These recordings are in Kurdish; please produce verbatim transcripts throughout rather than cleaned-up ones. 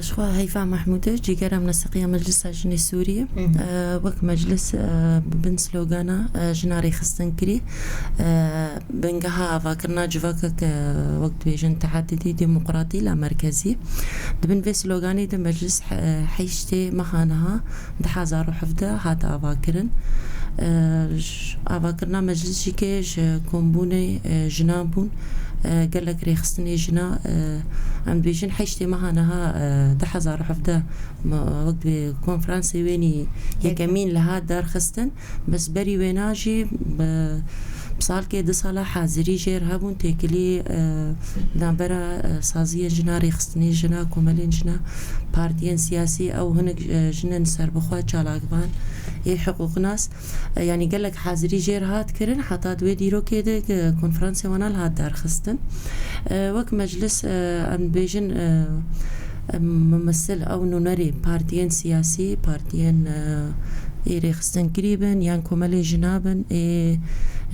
Ji xwe Heyfa Mehmûd e, cîgera mineseqiya Meclisa Jinê Sûriyê. Hı hı. E, wek meclis, e, bi bin slogana, e, jina rêxistin kirî. E, bingeha avakirina civakek, e, wek dibêjin teheddidî demokratî la merkezî. Di bin vê sloganê de meclis he-, heştê meha niha du hezar û hevdeh hat avakirin. E, j-, avakirina meclis jî ke ji kombûnê, e, jinan bûn. E, gelek rêxistinê jina, e, em dibêjin heştê meha niha, e, du hezar û hevdeh me, wek dibê konferansê wênî yekemîn li hat derxistin. Bes berî wêna jî bi, bi salkê du sala hazirî jêr hebûn, têkilî, e, navbera, e, saziyên jina, rêxistinê jina, komelên jina, partiyên siyasî, ew hinek, e, jinên serbixwe, çalakvan ê hiqûqnas, e, yanî gelek hazirî jêr hat kirin, heta di wê dîrokê de, e, konferansê wana li hat derxistin. E, wek meclis, e, em dibêjin, e, em mumesil ew nûnerê partiyên siyasî, partiyên, e, ê rêxistinkirî bin, yan komelê jina bin, ê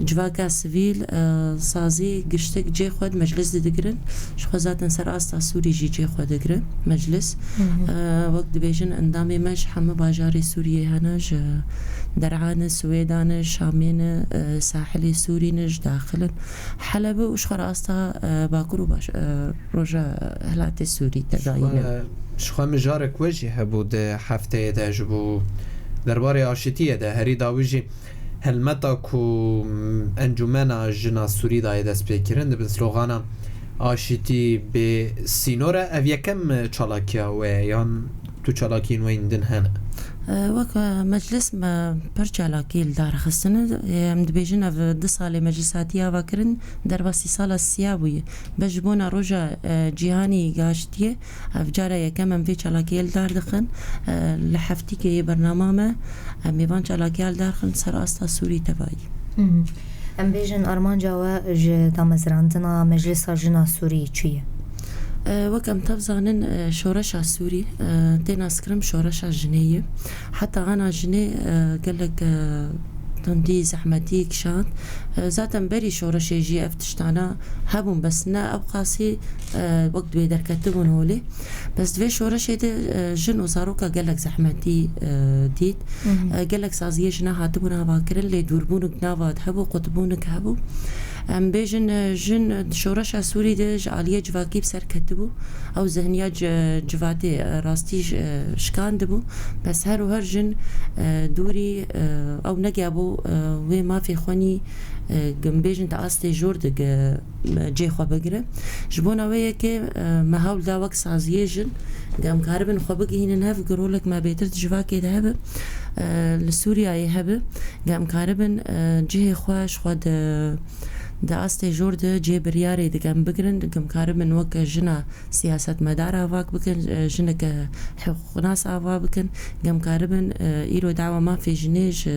civaka sivîl, e, sazî giştik cê xwe di meclis de digirin. Ji xwe zaten ser asta Sûrî jî cê xwe digire meclis. Hı hı. E, wek dibêjin endamê me ji hemû bajarê Sûriyê hene, ji Der'an e, Swêdan e, Şamê ne, e, sahilê Sûrî ne, ji daxil in. Heleb e û ji xwe re asta, e, Bakur û baş-, e, Roja Hilatê Sûrî tedayî ne. Ji xwe mijarek we jî hebû di hefteyê de ji bo derbarê aşitiyê de herî dawî jî helmeta ku Encûmena Jina Sûrî dayê destpêkirin, dibin slogana aşitî bê sînor e. Ev yekem çalakiya we ye yan tu çalakiyên we yên din hene? E, wek, e, meclis me pir çalakî li dar xistine. E, em dibêjin ev du salê meclis hatiye avakirin, derbasî sala siya bûye. Bes ji bona roja, e, cîhanî gaştiye, ev cara yekem em vê çalakiyê li dar dixin. E, li heftîkê yê bernama me, em ê van çalakiya li dar xin ser asta Sûrî tevayî. Hı hı. Em bêjin armanca we ji damezrandina Meclisa Jina Sûrî çi ye? E, wek em tev zanin, e, şoreşa Sûrî, e, tê naskirin şoreşa jinê ye. Heta ana jinê, e, gelek, e, tundî, zehmetî kişand. E, zaten berî şoreşê jî ev tiştana hebûn, bes ne ew qasî, e, wek divê derketibûn holê. Bes di vê şoreşê de, e, jin û zaroka gelek zehmetî, e, dît. Hı hı. E, gelek saziyê jina hatibûn avakirin, lê dûrbûnik nava de hebû, qutbûnik hebû. Em bêjin, e, jin di şoreşa Sûrî de ji aliyê civakî bi ser ketibû. Ew zehniya ci-, civatê, e, rastî ji, e, şikandibû. Bes her û her jin, e, dûrî, e, ew negiyabû, e, wê mafê xwe nî, e, em bêjin di astê jor de ge-, cê xwe bigire. Ji bona wê yekê, e, me hewl da wek saziyê jin, ge em karibin xwe bigihînin hev, ge rolek me bêtir di civakê de hebe, e, li Sûriyeyê hebe, ge em karibin, e, cihê xwe ji xwe di, di astê jor de cê biryarê de ge em bigirin, ge em karibin wek jina siyasetmedar avak bikin, e, jineke hiqûqnas ava bikin, ge em karibin, e, îro dawa mafê jinê ji,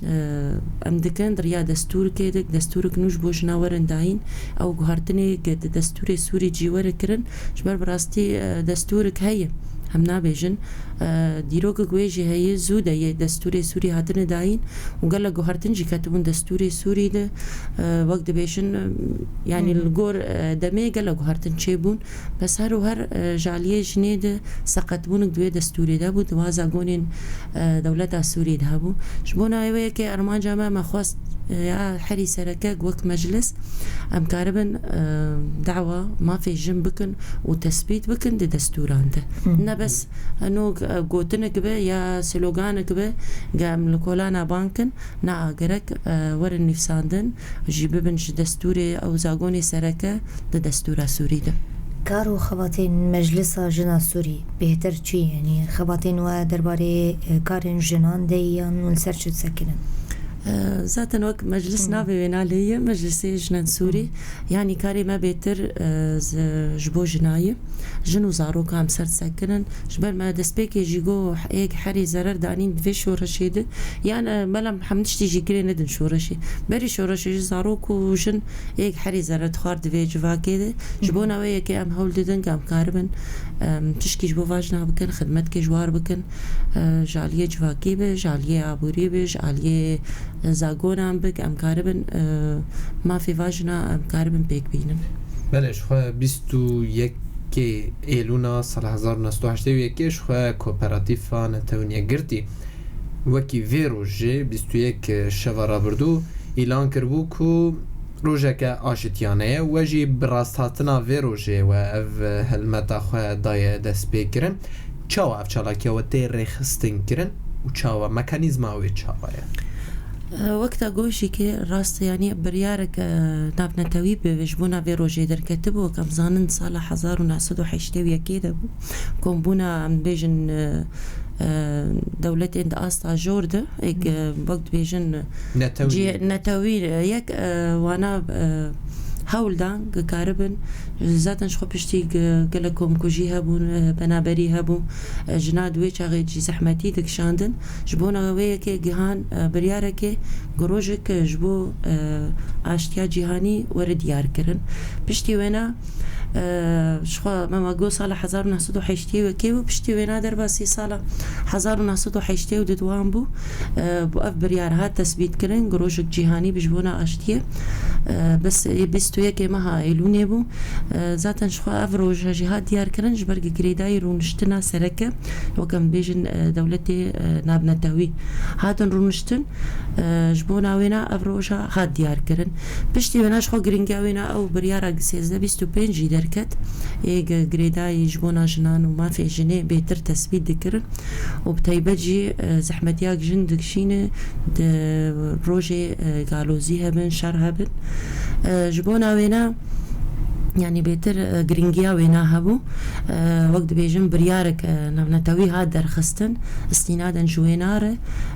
e, em dikin, di riya destûrikê de, destûrik nû ji bo jina werin dayîn, ew guhertinê ge di destûrê Sûrî cî were kirin, ji ber bi rastî, e, destûrik heye, em nabêjin. E, dîrokek wê jî heye, zû de yê destûrê Sûrî hatine dayîn û gelek guhertin jî ketibûn destûrê Sûrî de, e, wek dibêjin, e, yanî Hı hı. li gor, e, demê gelek guhertin çêbûn. Bes her û her, e, ji aliyê jinê de seqetbûnik di wê destûrê de bû, di wa zagonên, e, dewleta Sûriyê de hebû. Ji bona wê yekê armanca me, me xwest, e, ya herî sereke wek meclis, em karibin, e, dawa mafê jin bikin û tesbît bikin di destûran de. Hı. Ne bes heno, e, gotinek be ya sloganek be, ge em li kolana ban kin, na gerek, e, werin nivîsandin, jî bibin ji destûrê ew zagonê sereke di destûra Sûrî de. Kar û xebatên Meclisa Jina Sûrî bêhtir çi ye? Yanî xebatên we derbarê, e, karên jinan de yan hûn li ser çi disekirin? E, zaten wek meclis Hı. navê wê nalê ye, Meclisê Jinên Sûrî. Hı. Yanî karê me bêhtir, e, z-, ji bo jina ye. Jin û zaroka em ser disekirin. Ji ber me destpêkê jî got, êk herî zerer danîn di vê şoreşê de. Yan, e, bela em hemû tiştî jî girê nedin şoreşê. Berî şoreşê jî zarok û jin êk herî zerer dixwar di vê civakê de. Ji Hı hı. bona wê yekê em hewl didin, em karibin, em, tişkî ji bo vajina bikin, xidmetkê ji war bikin. E, ji aliyê civakî be, ji aliyê aborî be, ji aliyê, e, zagonan be, em karibin, e, mafê vajina em karibin pêk bînin. Belê, ji xwe bîst û yek Kê Êlûna sala hezar û neh sed û heştê û yekê ji xwe Kooperatîfa Netewên Yekgirtî wekî vê rojê bîst û yek şeva rabirdû îlan kiribû ku rojeke aşitiyane ye. We jî bi rasthatina vê rojê we ev helmeta xwe daye destpêkirin. Çawa ev çalakiya we tê rêxistinkirin û çawa mekanîzma wê çawa ye? Wek te got jî ke rast e, yanî biryarek, e, navnetewî bi ji bona vê rojê derketibû. Wek em zanin sala hezar û neh sed û heştê û yekê de bû. Kombûna, em bêjin, e, e, dewletên di asta jor de, êk, e, wek dibêjin, Netewî. cî-, netewî, e, yek, e, wana, e, hewl dan, ki karibin, zaten ji xwe piştî ge-, gelek komkujî hebûn, e, penaberî hebû, e, jina di wê çaxê jî zehmetî dikişandin. Ji bona wê yekê gihan, e, biryarekê ku rojek, e, ji bo, e, aştiya cîhanî were diyar kirin. Piştî wêna, e, ji xwe me me got sala hezar û neh sed û heştê û yekê bû, piştî wêna derbasî sala hezar û neh sed û heştê û du wan bû. E, bû ev biryar hat tesbît kirin ku rojek cîhanî bi ji bona aştiyê, e, bes ê bîst û yekê meha Êlûnê bû. E, zaten ji xwe ev roja jî hat diyar kirin ji ber girêdayî rûniştina sereke, wek em bêjin, e, dewletê, e, navnetewî hatin rûniştin. E, ji bona wêna ev roja hat diyar kirin. Piştî wêna ji xwe giringiya wêna ew biryara sêzdeh bîst û pênc jî derket. Ê gi-, girêdayî ji bona jinan û mafê jinê bêtir tesbît dikirin û bi taybet jî, e, zehmetiya jin dikişîne di rojê, e, galozî hebin, şer hebin. E, ji bona wêna, yanî bêtir, e, giringiya wêna hebû. E, wek dibêjin biryarek, e, navnetewî hat derxistin, îstînaden ji wêna re,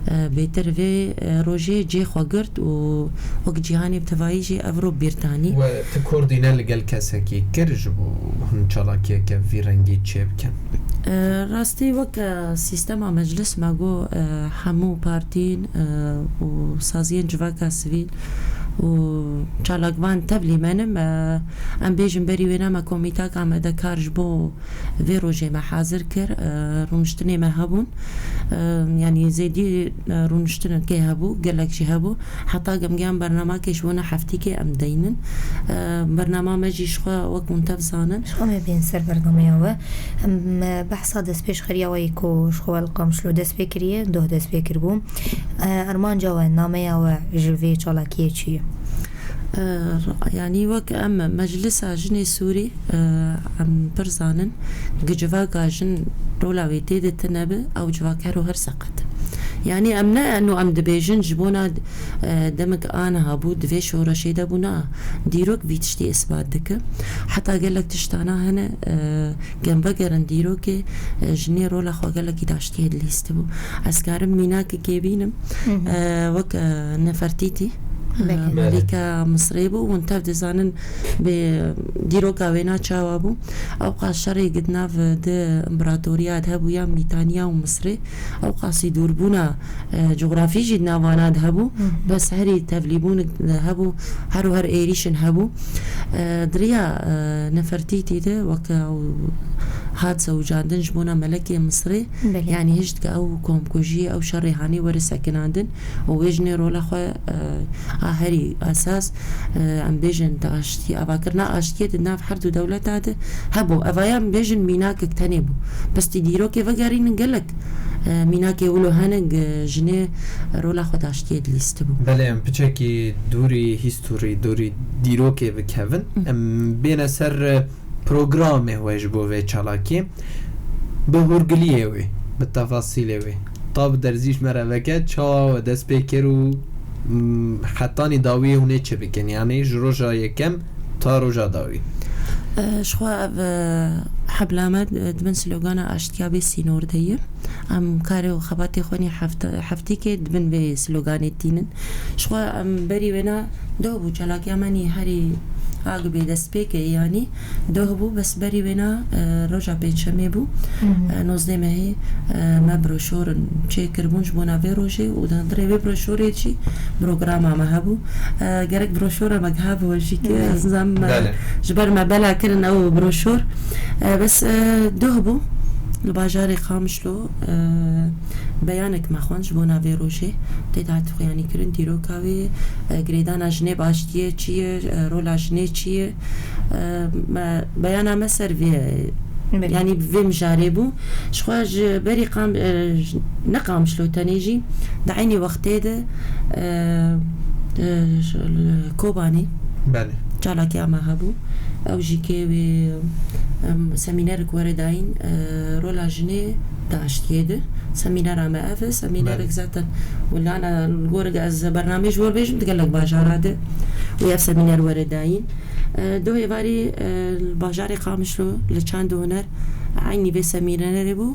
e, bêtir vê, e, rojê cê xwe girt û wek cîhanê bi tevayî jî ev roj bîr danî. We ti kordîne li gel kesekî kir ji bo hûn çalakiyeke vî rengî çêbikin? E, rastî wek, e, sîstema meclis me got, e, hemû partîn, e, û saziyên civaka sivîl û çalakvan tevlî me ne, me, em bêjin berî wêna me komîtaka me de kar ji bo vê rojê me hazir kir, e, rûniştinê me hebûn. E, yanî zêdî, e, rûniştinekê hebû, gelek jî hebû. Heta gemgeyan bernamakê ji bona heftîkê em deynin. E, bernama me jî ji xwe wek hûn tev zanin. Ji xwe me bên ser bernameya we. Em, e, behsa destpêşxeriya we yê ku ji xwe li Qamişlo dest pê kiriye, doh dest pê kiribû. E, armanca we, nameya we ji vê çalakiyê çi ye? E, yanî wek em Meclisa Jinê Sûrî, e, em pir zanin, gi civaka jin rola wê tê de tune bi, ew civak her û her seqet. Yanî em ne eno em dibêjin ji bona, e, demik aniha bû, di vê şoreşê de bû, na, dîrok vî tiştî isbat dike. Heta gelek tiştana hene, e, Gem vegerin dîrokê, e, jinê rola xwe gelekî daştiyê dilîstibû. Ez karim mînakekê bînim, Hı hı. e, wek, e, Nefertîtî, e, Belê. Melîka Misrê bû. Hûn tev dizanin bê dîroka wêna çawa bû. Ewqas şerê di nav di împaratoriya de hebû ya Mîtaniya û Misrê. Ewqasî dûrbûna e, cografî jî di navana de hebû, Hı. bes herî tevlîbûn hebû, her û her êrîşin hebû. E, di riya, e, Nefertîtî de weke ew hat sewcandin ji bona melekê Misrê, Belê. yanî hişt ke ew komkujî, ew şerê hanê were sekinandin û wê jinê rola xwe, e, a herî esas, e, em bêjin di aştî, avakirina aştiyê di nav her du dewleta de hebû. Evaya em bêjin mînakek tenê bû. Bes tî dîrokê vegerînin gelek E, mînakê wilo hene, g-, jinê rola xwe daştiyê dilîstibû. Belê, em piçekî dûrî hîstorî, dûrî dîrokê bikevin. Hı. Em bêne ser, e, programê we ji bo vê çalakî. Bi hûrgiliyê wê, bi tefasîlê wê. Ta bi derzî ji me re veke, çawa we dest pê kir û, m, hetanî dawiyê hûn ê çi bikin? Yanî ji roja yekem ta roja dawî. E, ji xwe ev, e, hebla me, e, di bin slogana aştiya bê sînor de ye. Em karê û xebatê xwe nî hefte-, heftîkê di bin vê sloganê tînin. Ji xwe em berî wêna doh bû, çalakiya me nî herî ag bê destpêkê, yanî doh bû, bes berî wêna, e, roja pêncşemê bû. Hı hı. E, nozdeh mehê, e, me broşorin çêkiribûn ji bona vê rojê û di hundirê vê broşorê jî programa me hebû. E, gerek broşora me giha bi we jî ki, Hı. ez nizam, e, Belê. ji ber me bela kirin ew broşor. E, bes, e, doh bû. Li bajarê Qamişlo, e, beyanek me xwend ji bona vê rojê. Tê de hat xuyanîkirin dîroka wê, e, girêdana jinê bi aştiyê çi ye, e, rola jinê çi ye? E, me, beyana me ser vê, Belê. yanî vê mijarê bû. Jixwe ji berî Qam-, e, ji, ne Qamişlo tenê jî, di eynî wextê de, e, e, ji, li Kobanê Belê. çalakiya me hebû. Ew jî kê wê, em, semînerik were dayîn, e, rola jinê di aştiyê de. Semînera me ev e, semînerek Belê. zaten wilana li gor ez bernameyê ji we bêjim, di gelek bajara de wê ev semîner were dayîn. E, do êvarî, e, li bajarê Qamişlo li Çand û Huner eynî vê semînerê bû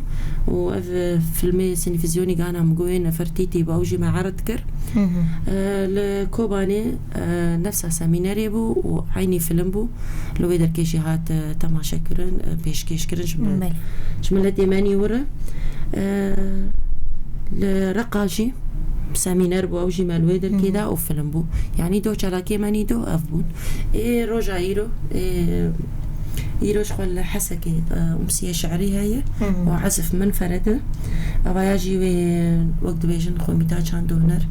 û ev, e, filmê sînîfîzyonî Gana Migoyê Nefertîtî bû, ew jî me erd kir. Hı hı. E, li Kobanê, e, nefsa semînerê bû û eynî film bû. Li wê derkê jî hat, e, temaşe kirin, e, pêşkêş kirin ji mil-, Belê. ji miletê me nî wir e. E, li Reqa jî semîner bû, ew jî me li wê derkê Hı hı. da û film bû. Yanî do çalakê me nî do ev bûn. Ê roja îro, ê, îro ji xwe li Hesekê, e, umsiye şi'rî heye Hı hı. û ezif minfered e. Evaya jî wê, wek dibêjin, Komîta Çand û Huner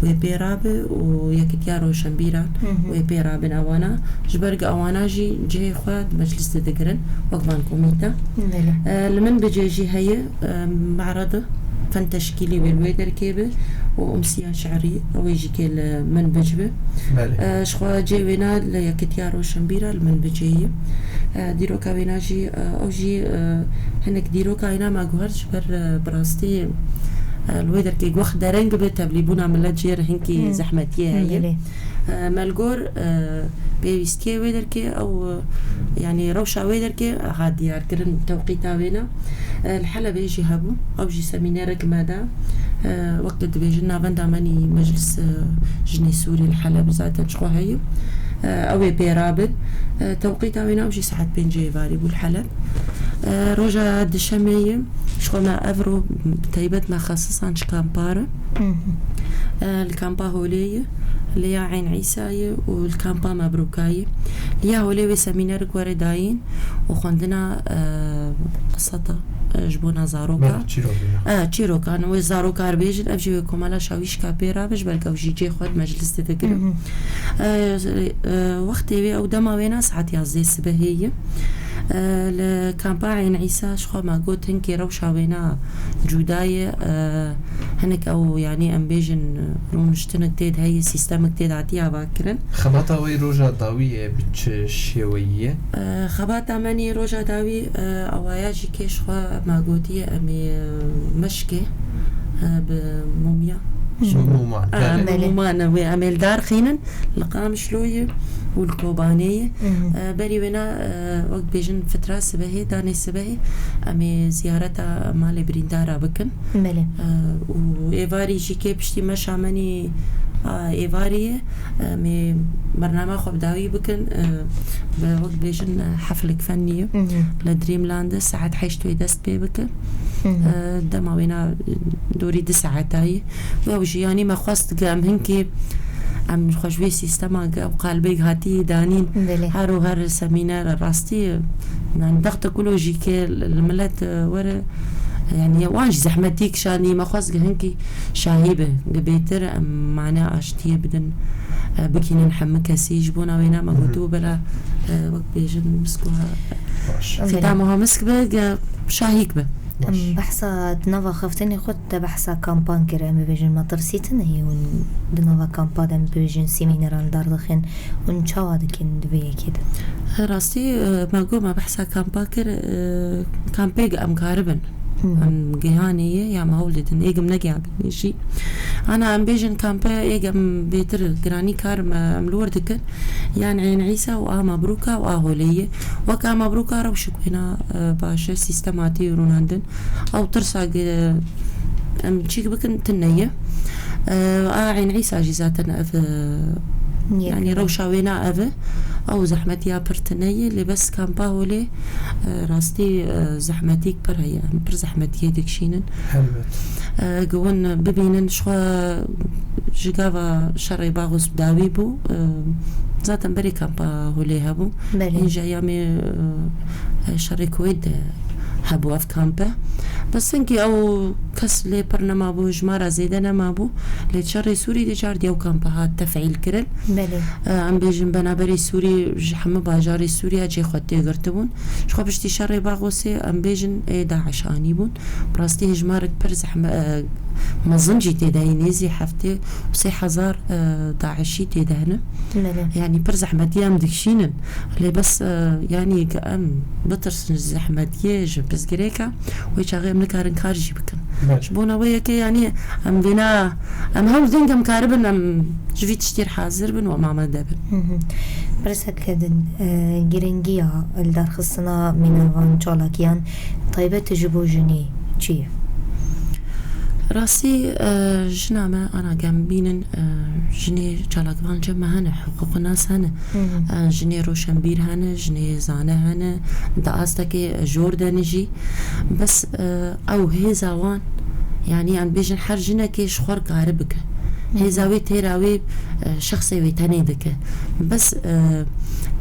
wê pê rabe û Yekitiya Roşenbîran Hı hı. wê pê rabin ewana. Ji ber ku ewana jî cihê xwe di meclis de digirin, wek van komîte. Belê. E, li Minbicê jî heye, e, me'redi fen teşkîlî wê li wê derkê be û umsiya şi'rî, ew ê jî kê li Minbic be. Belê. E, ji xwe cê wêna li Yekitiya Roşenbîra li Minbicê ye. E, dîroka wêna jî, e, ew jî, e, hinek dîroka wêna me guhert ji ber, e, bi rastî, e, li wê derkê wext dereng be, tevlîbûna milet jê re hinkî Hmm. zehmetiyê heye. Belê. E, me li gor, e, pêwîstiyê wê derkê ew, e, yanî rewşa wê derkê hat diyarkirin tewqîta wêna. E, li Helebê jî hebû, ew jî semînerek me da. E, wek tu dibêjin, navenda me nî Meclis, e, Jinê Sûrî li Heleb zaten ji xwe heye. E, ew ê pê rabin. E, tewqîta wêna ew jî saet pêncê êvarî bû li Heleb. E, roja dişemê ye, ji xwe me evro bi taybet me xesisan ji kampa re. Hı hı. E, li kampa Holê ye, li ya Eyn Îsa ye û li kampa Mebrûka ye. Li ya Holê wê semînerik were dayîn û xwendina, e, qiseta, e, ji bona zaroka. Belê, çîrok bîne. E, çîrokan wê zaroka re bêjin, ev jî wê komela şawîşka pê rabe, ji ber ku ew jî cê xwe di meclis de digirin. Hı hı. E, e, wextê wê ew dema wêna saet yazdeh sibehê ye. E, li kampa Eyn Îsa ji xwe me got hinkê rewşa wêna cuda ye. E, hinek ew, yanî em bêjin, rûniştinek tê de heye, sîstemik tê de hatiye avakirin. Xebata we roja dawî ye bi çi şêweyî ye? E, xebata me nî roja dawî, e, awaya jî kê ji xwe me gotiye em ê, e, meşkê, e, bi mumya. Hı. Muman, E, belê. Belê. Muman, wê em ê li dar xînin, li Qamişloyê û li Kobaneyê. Hı hı. E, berî wêna, e, wek bêjin fitra sibehê, danê sibehê, em ê ziyareta malê birîndara bikin. Belê. E, û êvarî jî kê piştî meşa me nî, a, êvarî ye. Em ê bernama xwe bi dawî bikin, e, bi wek bêjin, e, heflik fennî ye. Hı hı. Li Dreamland saet heşt wê dest pê bike. Hı hı. E, dema wêna, e, dorî du saeta ye. Ew jî, yanî me xwest ge em hinkî, em xwe ji wê sîstema ge ew qalbê ge hatî danîn. Belê. Her û her semîner rastî, yanî dexte kulo jî ke li milet, e, were, yanî wan jî zehmetî kişandî, me xwest ge hinkî şahî be, ge bêtir em mane aştiyê bidin, e, bikînin hemû kesî. Ji bona wêna me Hı hı. gotibû bela, e, wek bêjin miskoha Baş. Belê. xîtama misk be, ge şahîk be. Baş. Em behsa di nava xeftinê xwe te behsa kampan kir, em bibêjin metirsîtin heye hûn di nava kampa de em bibêjin semîneran dar dixin, hûn çawa dikin di vê yekê de? Rastî, e, me got me behsa kampa kir, e, kampêk em karibin. Hmm. Em gihanê ye ya me hewl didin, êgim negihabin jî. Ana em bêjin kampe êgem bêtir giranî kar me em li wir dikin. Yan Eyn Îsa û a Mebrûka û a Holê ye. Wek a Mebrûka rewşik wêna, e, baş e, sîstematî rûnandin. Ew tirsa ge em çîk bikin tune ye. E, a Eyn Îsa jî zaten ev, e, Yek. yanî rewşa wêna ev e. Ew zehmetiya pir tune ye. Lê bes kampa Holê, e, rastî, e, zehmetîk pir heye. Em pir zehmetiyê dikişînin. Helbet. E, ge hûn bibînin, ji xwe ji gava şerê Baxûs bi dawî bû. E, zaten berê kampa Holê hebû. Belê. Hîn ji eyamê, e, şerê Kuweyt de hebû ev kampe. Bes hinkî ew kes lê pir nemabû, hijmara zêde nemabû. Lê şerê Sûrî dê car dî ew kampe hat tefîl kirin. Belê. E, em bêjin benaberê Sûrî ji hemû bajarê Sûriya cê xwe tê girtibûn. Ji xwe piştî şerê Baxosê em bêjin ê DAIŞ anîbûn. Bi rastî hijmarek pir zehme-, e, mezin jî tê de heye, nêzî heftê û sê hezar, e, DAIŞî tê de hene. Belê. Yanî pir zehmetî em dikişînin. Lê bes, e, yanî em bitirsin ji zehmetiyê, ji pirsgirêka, wê çaxê em nikarin kar jî bikin. Belê. Ji bona wê yekê, yanî em vêna, em hewl din em karibin, em ji vî tiştî re hazir bin û em amade bin. Hı hı. Pirseke din, e, giringiya li darxistina mînavan çalakiyan taybet ji bo jinê çi ye? Rastî, e, jina me ana gem bînin, e, jinê çalakvan cem me hene, hiqûqnas hene. Hı hı. E, jinê roşenbîr hene, jinê zane hene, di astekê jor de ne jî. Bes, e, ew hêza wan, yanî em bêjin her jinekê ji xwe re kare bike. Hı hı. Hêza wê têra wê, e, şexsê wê tenê dike. Bes, e,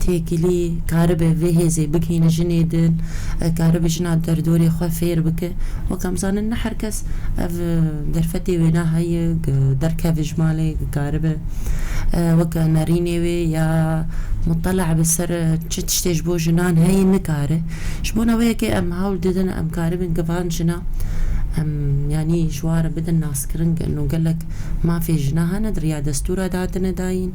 têkilî karibe vê hêzê bigihîne jinê din, e, karibe jina derdorê xwe fêr bike. Wek em zanin ne her kes ev, e, derfetê wêna heye, g-, derkeve ji malê, karibe, e, wek nerînê wê ya mutele'a bi ser, e, çi tiştê ji bo jinan heye nikare. Ji bona wê yekê em hewl didin, em karibin givan jina, em, yanî ji wan re bidin naskirin, ino gelek mafê jina hene, di riya destûra de hatine dayîn.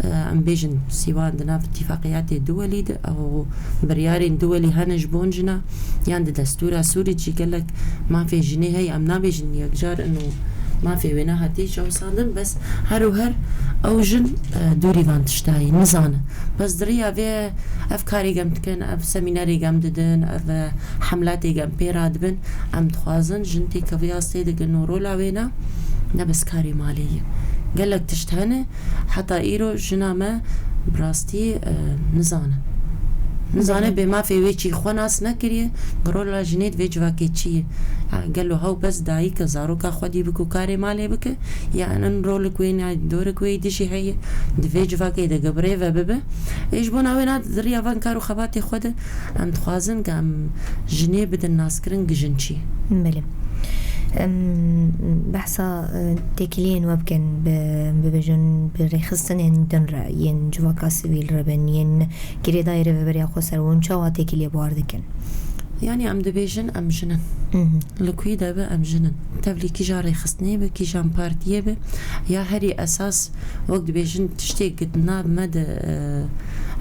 E, em bêjin sîwan di nav îtîfaqiyatê duwelî de, ew biryarên duwelî hene ji bon jina, yan di destûra Sûrî jî gelek mafê jinê heye. Em nabêjin yekcar ino mafê wê nehatî çewsandin, bes her û her ew jin, e, dûrî van tiştayî nizane. Bes di riya vê ev karê gem dikin, ev semînerê gem didin, ev, e, hemlatê gem pê radibin. Em dixwazin jin têkeviya stê dikin û rola wêna ne bes karê malê ye. Gelek tişt hene, heta îro jina me bi rastî, e, nizane. Nizane. Belê. Bê mafê wê çî xwe nas nekiriye, rola jinê di vê civakê çi ye. E, gelo hew bes dayik e, zaroka xwedî bike û karê malê bike, ya in rolik wê ne dorik wê dijî heye, di vê civakê de gi birêve bibe. Ê ji bona wê na di riya van kar û xebatê xwe de em dixwazin ke em jinê bidin naskirin gi jin çi ye. Belê. Em behsa, e, têkiliyên we bikin, bi, bibêjin bi rêxistinên din re, yên civaka sivîl re bin, yên girêdayî Rêveberiya Xweser, hûn çawa têkiliyê bi war dikin? Yanî em dibêjin em jin in. Mhm. Li kuyî de be em jin in. Tevlî kîjan rêxistinê be, kîjan partiyê be, ya herî esas wek dibêjin tiştê gi di nav me de, e,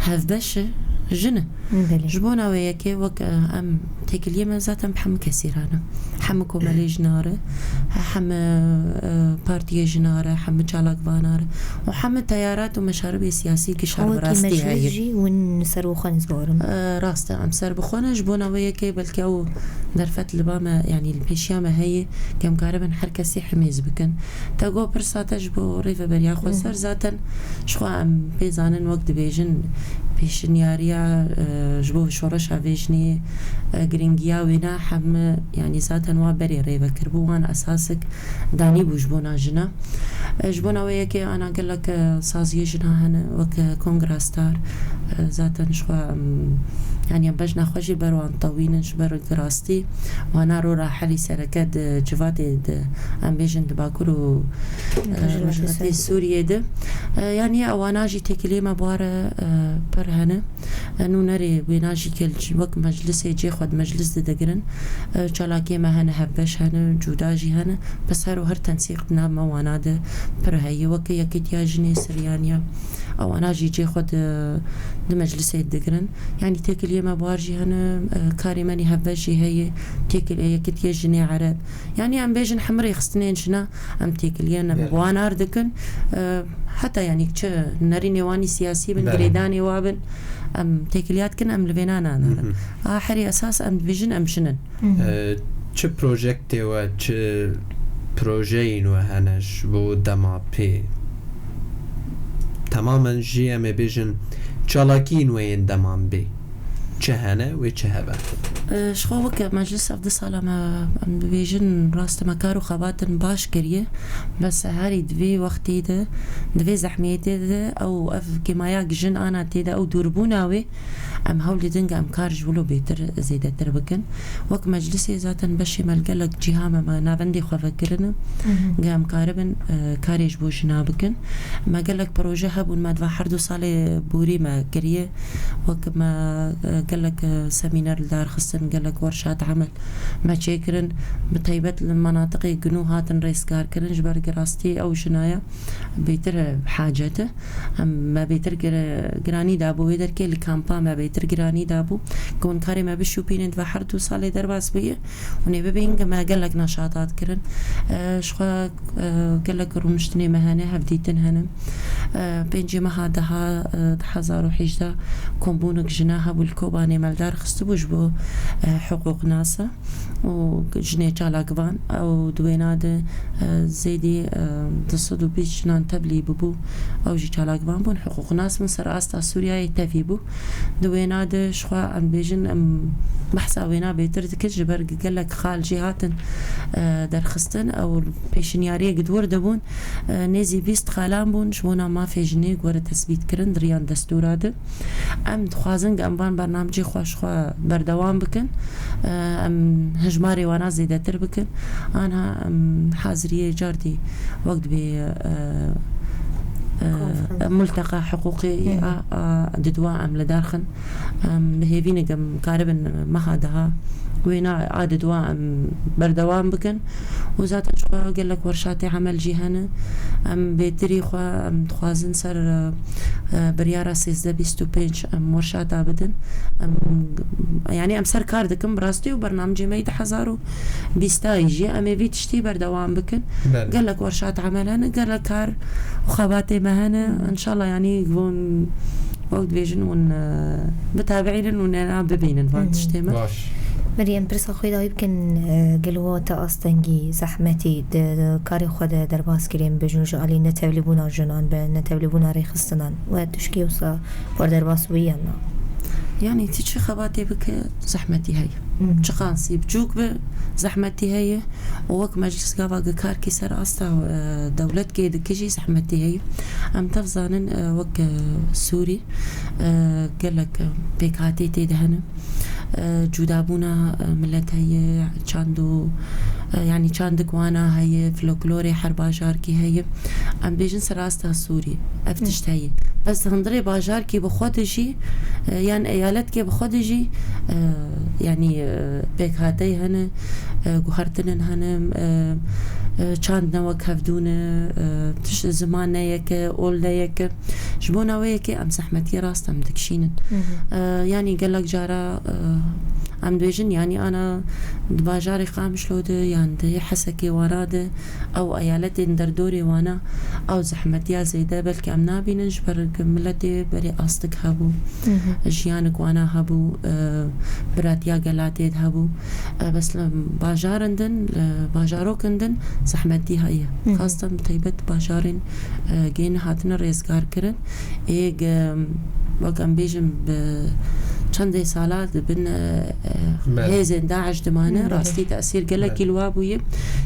hevbeş e, jin e. Belê. Ji bona wê yekê wek, e, em têkiliyê me zaten bi hemû kesî re ne. Hemû komelê jina re, hemû, e, partiyê jina re, hemû çalakvana re û hemû teyarat û meşaribê siyasî gişar bi rastî heye. Jî hûn ser bi xwe nizbarin. E, rast e, em ser bi xwe ne, ji bona wê yekê belkî ew derfet li ba me, yanî li pêşiya me heye, ke em karibin her kesî himêz bikin. Te got pirsa te ji bo Rêveberiya Xweser, zaten ji xwe em pê zanin wek dibêjin pêşinyariya, e, ji bo şoreşa vê jinê, e, giringiya wê ne hemû, yanî zaten wa berê rêve kiribû, wan esasik danîbû ji bona jina. E, ji bona wê yekê ana gelek, e, saziyê jina hene, wek, e, Kongra Star, e, zaten ji xwe, em, yanî em bejna xwe jî ber wan tewînin, ji ber rastî wana rora herî sereke di civatê de, em bêjin di Bakur û, e, Rojhilatê Sûriyê de. E, yanî ewana jî têkiliyê me bi wa re, e, pir hene. E, nûnerê wêna jî gel jî wek meclisê cê xwe di meclis de digirin. E, çalakiyê me hene, hevbeş hene, cuda jî hene. Bes her û her tensîq di nav me wana de pir heye. Weke Yekîtiya Jinê Siryaniya, ewana jî cê xwe di, di meclisê digirin. Yanî têkiliyê me bi war jî hene, e, karê me nî hevbeş jî heye, têkil-, e, Yekîtiya Jinê Ereb. Yanî em bêjin hemû rêxistinên jina em têkiliyên em bi wan ar dikin. E, heta yanî çi nerînê wan î siyasî bin, girêdanê wa bin, em têkiliya dikin, em li vêna nanarin. A herî esas em dibêjin em jin in. E, çi projektê we, çi projeyên we hene ji bo dema pê? Temamen jî em ê bêjin çalakiyên we yên deman bê. Çi hene wê çi hebe? E, ji xwe weke meclis ev du sala me, em dibêjin, rast e me kar û xebatin baş kiriye. Bes herî di vê wextê de, di vê zehmiyetê de ew ev kêmaya jin ana tê de, ew dûrbûna wê, Em hewl didin ge em kar ji wilo bêtir, zêdetir bikin. Wek meclisê zaten beşê me li gelek cîha me, me navendê xwe vekirine. Mhm. Ge em karibin, e, karê ji bo jina bikin. Me gelek proje hebûn, me di va her du salê borî me kiriye. Wek me, e, gelek, e, semîner li dar xistin, gelek werşa temel me çêkirin. Bi taybet li menatiqê gunû hatin rêzgarkirin, ji ber girastî ew jinaya bêtir hacet e. Em me bêtir gir-, giranî dabû, wê derkê li kampa me bêtir giranî dabû. Ku hûn karê me bişopînin, di va her du salê derbas bûye. Hûn ê bibînin, me gelek neşata dikirin. E, ji xwe, e, gelek rûniştinê me hene, hevdîtin hene. E, pêncê meha deha, e, du hezar û hejdeh kombûnek jina hebû li Kobanê me li dar xistibû ji bo, e, hiqûqnasa û jinê çalakvan. Ew di wêna de, e, zêdî, e, du sed û bîst jinan tevlî bûbû. Ew jî çalakvan bûn, hiqûqnas bûn, ser asta Sûriyeyê tevî bû. Di wêna de ji xwe em bêjin, em behsa wêna bêtir dikin, ji ber gelek xal jî hatin, e, derxistin. Ew pêşinyariyek di wir de bûn, e, nêzî bîst xalan bûn, ji bona mafê jinê were tesbît kirin di riyan destûra de. Em dixwazin ku em van bernamecê xwe ji xwe berdewam bikin. E, em hejmarê wana zêdetir bikin. Anha em haziriyê cardî wek dibê, e, e, Konferans. Multeqa hiqûqî Hı hı. a, a, di dua em li dar xin. Em bi hêvî ne ku em karibin meha deha wêna a di dua em berdewam bikin. Û zaten ji xwe gelek werşatê emel jî hene. Em bêtirî xwe em dixwazin ser, e, e, biryara sêzdeh bîst û pênc em werşata bidin. Em, yanî em ser kar dikin bi rastî û bernamecê me yê du hezar û bîstayî jî em ê vî tiştî berdewam bikin. Belê. Gelek werşat emel hene, gelek kar û xebatê me hene. Hı. Înşallah, yanî hûn wek dibêjin hûn, e, bitabiînin û nena bibînin van Hı hı. tiştê me. Baş. Meryem, pirsa xwe dawî bikin, e, gelo te astengî, zehmetî di, di karê xwe de derbas kirî, em bêjin ji alî netevlîbûna jinan be, netevlîbûna rêxistinan we tişkî wisa xwe derbas bûyî yan na? Yanî ti çi xebatê bike, zehmetî heye. Hı hı. Çiqansî biçûk be, zehmetî heye. Û wek meclis gava ku karkî ser asta, e, dewletkê dike jî zehmetî heye. Em tev zanin, e, wek, e, Sûrî, e, gelek, e, pêkhatê tê de hene. E, cudabûna, e, milet heye, çand û, e, yanî çandik wana heye, folklorê her bajarkî heye. Em bêjin ser asta Sûrî. Ev Hı. tişt heye. Bes hundirê bajarkî bi xwe de jî, e, yan eyaletkê bi xwe de jî, e, yanî, e, pêkhateyê hene, e, guhertinên hene, e, e, çand ne wek hevdû ne, e, tişt ziman ne yek e, ol ne yek e. Ji bona wê yekê em zehmetiyê rast em dikişînin. Hı hı. E, yanî gelek cara, e, em dibêjin, yanî ana di bajarê Qamişlo de yan di Hesekê wana de, ew eyaletên derdorê wana, ew zehmetiya zêde belkî em nabînin, ji ber ku miletê berê astik hebû, Hı hı. jiyanik wana hebû, e, biratiya gelatê de hebû. E, bes li bajarin din, li bajarokin din zehmetî heye. Hı hı. Xastan bi taybet bajarên, e, gê nehatine rêzgar kirin. Ê ge, wek em bêjin, bi çendê sala di bin, e, e, Belê. hêzên DAIŞ dimane, Belê. rastî tesîr gelekî Belê. li wa bûye.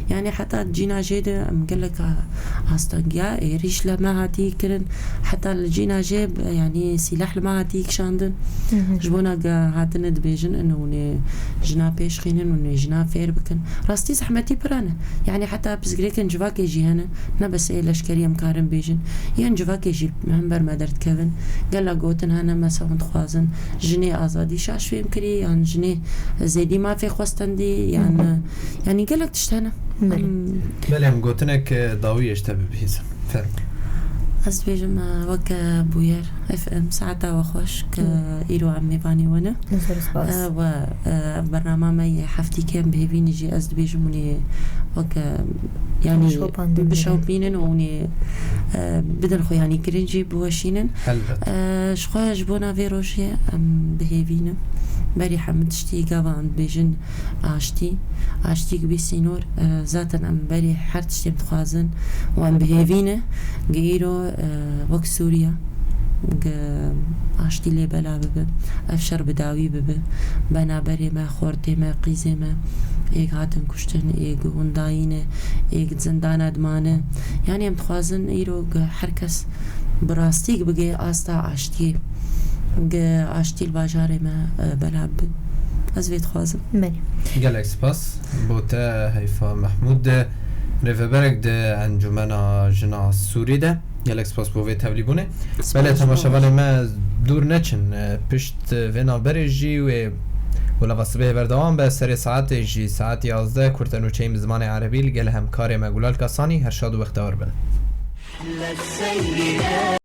Yanî heta cîna jê de em gelek a-, astengiya êrîş li me hatî kirin. Heta li cîna jê, yanî sîleh li me hatî kişandin. Hı hı. Ji bona ge hatine dibêjin, ino hûn ê jina pêşxînin, hûn ê jina fêr bikin. Rastî zehmetî pir hene. Yanî heta pirsgirêkên civakê jî hene. Ne bes ê leşkerî em karin bêjin. Yên civakê jî hember me derdikevin. Gelek gotin hene, mesela hûn dixwazin jinê azadî şaş fêm kirî, yan jinê zêdî mafê xwe stendî, yan, Hı hı. yanî gelek tişt hene. Belê. Em Belê, em gotinek, e, dawiyê ji te bibihîzin. Fermo. Ez dibêjim, e, wek, e, bûyer F M, saeta we xweş, ke Hı. îro em mêvanê we ne. Zor spas. E, we, e, ev bernama me yê heftîkê em bi hêvî ne jî, ez dibêjim hûn ê wek, e, yanî Şopandin bişopînin û hûn ê, e, bidin xwe, yanî kirin jî biweşînin. Helbet. E, ji xwe ji bona vê rojê em bi hêvî ne. Berî hemû tiştî gava em dibêjin aştî. Aştî bî sînor, e, zaten em berî her tiştê em dixwazin û em bi hêvî ne. Ge îro, e, wek Sûriye, ge aştî lê bela bibe, ev şer bi dawî bibe. Benaberê me, xortê me, qîzê me, êk hatin kuştin, êk windayî ne, êk zindana dimane. Yanî em dixwazin îro ge her kes bi rastî bigê asta aştiyê. Ge aştî li bajarê me e, belav bin. Ez vê dixwazim. Belê. Gelek spas bo te Heyfa Mehmûd, rêveberek di Encûmena Jina Sûrî de. Gelek spas bo vê tevlîbûnê. Belê, temaşevanê me dûr neçin. E, Pişt vê navberê jî wê Welava Sibê berdewam be. Serê saetê jî saet yazdeh kurte nûçeyî bi zimanê erebî li gel hemkarê me Gulal Kasanî. Her şad û wextewar bin.